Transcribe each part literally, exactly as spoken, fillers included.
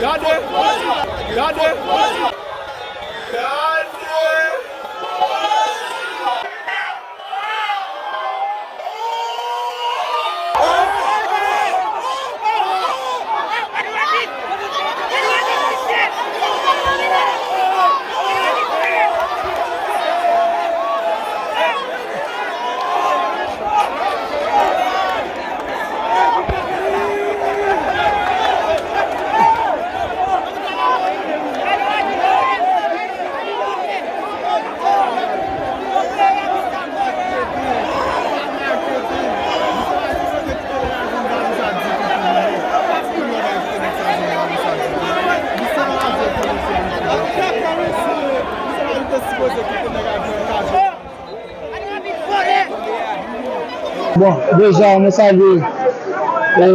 Gade! Gade! Bon, deja, mwen salye, e,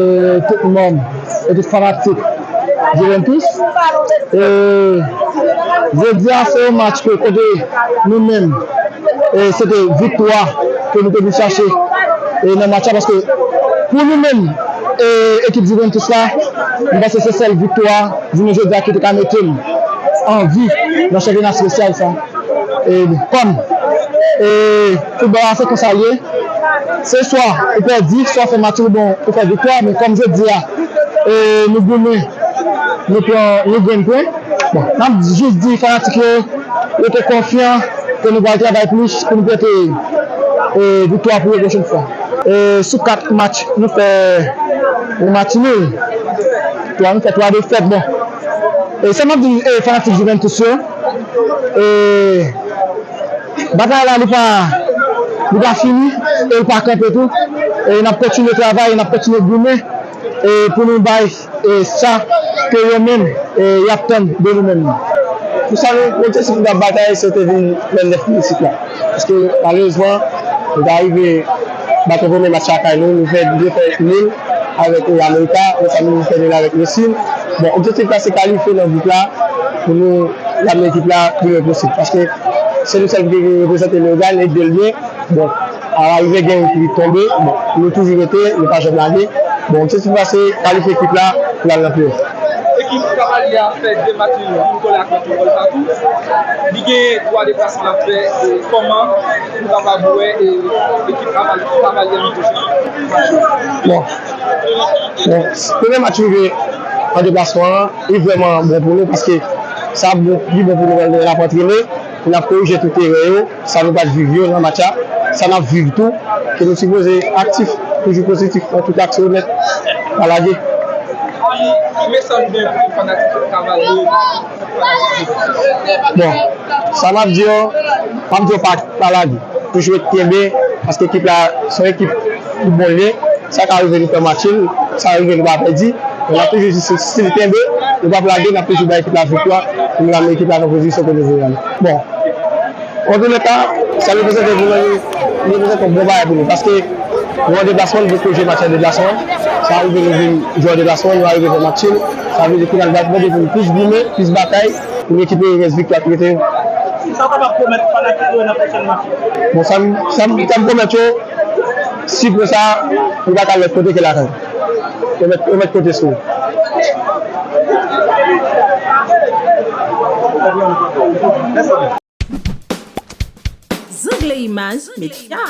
tout manm e tout fanatik Juventus. E, jodi a, se yon match ke kote nou menm, e, se te viktwa ke nou te vin chache, e, nan match la, paske pou nou menm, e, ekip Juventus la, mwen panse se sèl viktwa jounen jodi a ki te ka mete n an vi nan chanpyona espesyal sa. E, kòm, e, foutbòl la se konsa l ye. Se swa ou pèdi, swa w fè match ou bon ou fè viktwa, men kòm jodi a, e, nou goumen, nou pran, nou grenn pwen. Bon, n ap jis di fanatik yo, rete konfyan ke nou pral travay plis pou nou pote, e, viktwa pou yo pwochèn fwa. E, sou kat match, nou fè yon match nil. Twa, nou fè twa defèt, bon. E sa m ap di, e, fanatik Juventus yo, e, batay la, li pa, li pa fini, e li pa kanpe tou. E n ap kontinye travay, n ap kontinye goumen, e, pou nou bay, e, sa ke yo menm, e, y ap tann de nou menm. Pou sa nou, objektif nou t ap batay, se te vin pran nèf pwen isit la. Paske, malerezman, nou ta rive bat yon premye match lakay nou, nou fè, nou fè nil avèk, e, Amerika, nou fè, nou fè nil avèk Mesil. Bon, objektif la, se kalifye nan gwoup la, pou nou ramenn ekip la pi lwen posib. Paske se nou sèl ki reprezante Leyogàn e de l byen. Bon, a la rive gen yon ki tonbe. Bon, nou toujou rete, nou pa janm lage. Bon, objektif la se kalifye ekip la pou l al nan pleyòf. Ekip Kavalye a fè de match nil, youn kòlè ak lòt yon gòl patou. Li gen twa deplasman l ap fè, e kòman nou kapab wè, e, ekip Kavalye, Kavalye a nan pwochen match yo? Bon, bon, premye match rive an deplasman an, li vrèman bon pou nou paske sa bon, pi bon pou nou lè n ap antrene, pou n ap korije tout erè yo, sa nou pa t viv yo nan match la, sa n ap viv tou, ke nou sipoze aktif, toujou pozitif nan tout aksyon nèt, pa lage. Ki, ki mesaj ou gen pou fanatik Kavalye? Bon, sa m ap di yo, m ap di yo pa, pa lage. Toujou ret kenbe, paske ekip la, se yon ekip ki bon l ye. Sa ka rive nou fè match nil, sa rive nou pa pèdi. Men n ap toujou di, si, si nou kenbe, nou p ap lage, n ap toujou bay ekip la viktwa, pou nou ramenn ekip la nan pozisyon ke nou vle l. Bon, antoulèka, sa reprezante pou nou, li reprezante yon bon bagay pou nou, paske nou an deplasman, nou poko jwe match an deplasman, sa rive nou vin jwe an deplasman, nou arive fè match nil, sa vle di ke n ap mande pou nou plis goumen, plis batay, pou nou rekipere rès viktwa ki rete yo. Sa w kapab pwomèt fanatik yo nan pwochèn match yo? Bon, sa m, sa m, sa m pwomèt yo, si pwen sa, nou pa ka al lòt kote ke lakay. Yo mèt, yo mèt konte sou nou. Zougle Imaj Medya.